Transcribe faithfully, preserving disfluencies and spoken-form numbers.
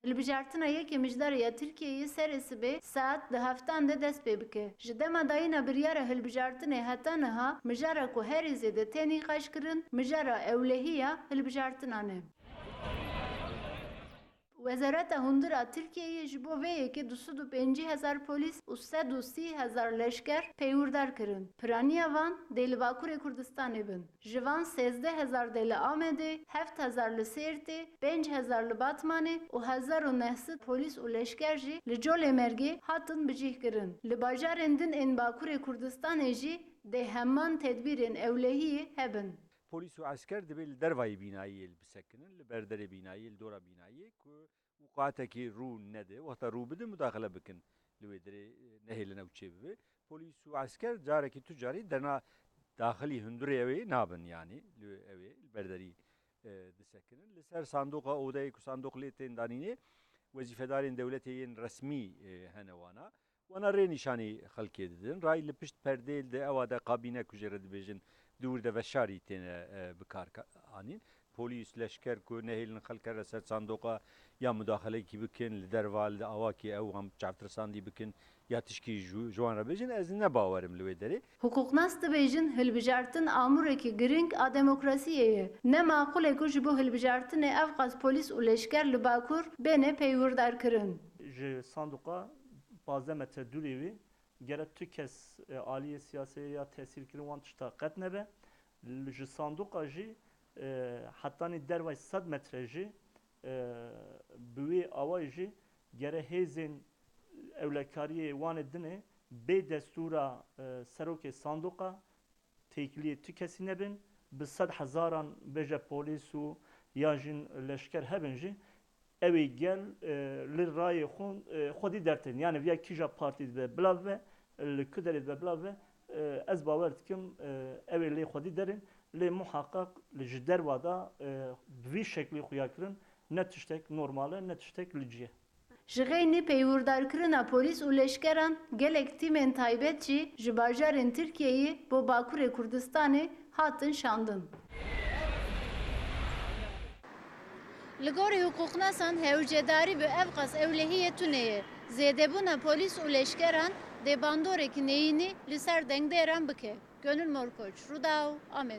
Hilbijartina yekê mijdarê ya Tirkiyeyê serê sibê saet di heftan de dest pê bike. Ji dema dayîna biryara hilbijartinê heta niha mijara ku herî zêde tê nîqaşkirin, mijara ewlehî ya hilbijartinan e. Wezareta Hundir a Tirkiyeyê ji bo vê yekê du sed û pêncî hezar polîs û sed û sî hezar leşker peywîrdar kirin. Piraniya van dê li Bakurê Kurdistanê bin. Ji van sêzdeh hezar dê li Amedê, heft hezar li Sêrtê, pênc hezar li Batmanê û hezar û neh sed polîs û leşker jî li Colêmergê hatin bijîhkirin. Li bajarên din ên Bakurê Kurdistanê jî dê heman tedbîrên ewlehiyê hebin. Polîs û esker divê li dervayî bînayiyê li bisekinin, li ber derê bînayiyê, li dora bînayiyê ku wîqaetekî rû nede. Wexta rû bide, mudaxile bikin li wê derê, e, nehêlin ew çêbibe. Polîs û esker carekî tu carî derna daxilî hundirê ew ê nabin, yanî li ew ê li ber derî, e, disekinin. Li ser sandoqa, odeyê ku sandoq lê tên danînê, wezîfedarên dewletê yên resmî, e, hene wana. Wana rê nîşanî xelkê didin. Ray li pişt perdê li ewa de kabîne ku jê re dibêjin di wir de veşarî têne, e, bi kar ka-, anîn. Polîs, leşker ku nehêlin xelk here ser sandoqa ya mudaxilekî bikin, li derva li awakî ew hem çavtirsandî bikin ya tişkî ji, ji wan re bêjin, ez ne bawer im li wê derê. Hiqûqnas dibêjin hilbijartin amûrekî girîng a demokrasiyê ye. Ne maqûl e ku ji bo hilbijartinê ev qas polîs û leşker li Bakur bêne peywirdarkirin. Ji sandoqa pazdeh metre dûrê wî gere tu kes, e, aliyê siyasê ya tesîrkirin wan tişta qet nebe. L-, ji sandoqa jî, e, hetanî dervay sed metre jî, e, bi wê awayî jî gere hêzên ewlekariyê wan ê dinê bê destûra, e, serokê sandoqa têkiliyê tu kesî nebin, bi sed hezaran bêje polîs û ya jî leşker hebin jî, ew ê gel, e, li rayê xwe, e, xwedî dertên. Yani viya kîja partî dibe bila bibe, li ku derê dibe bila bibe, e, ez bawer dikim, e, ew ê lê xwedî derin, lê muheqeq li ji derva de, e, bi vî şeklî xuya kirin, ne tiştek normal e, ne tiştek li cî ye. Ji xeynî peywirdarkirina polîs û leşkeran gelek tîmên taybet jî ji bajarên Tirkiyeyê bo Bakurê Kurdistanê hatin şandin. Li gorî hiqûqnasan hewcedarî bi ev qas ewlehiyê tune ye. Zêdebûna polîs û leşkeran dê bandorek neyînî li ser dengdêran bike. Gönül Morkoç, Rûdaw, Amed.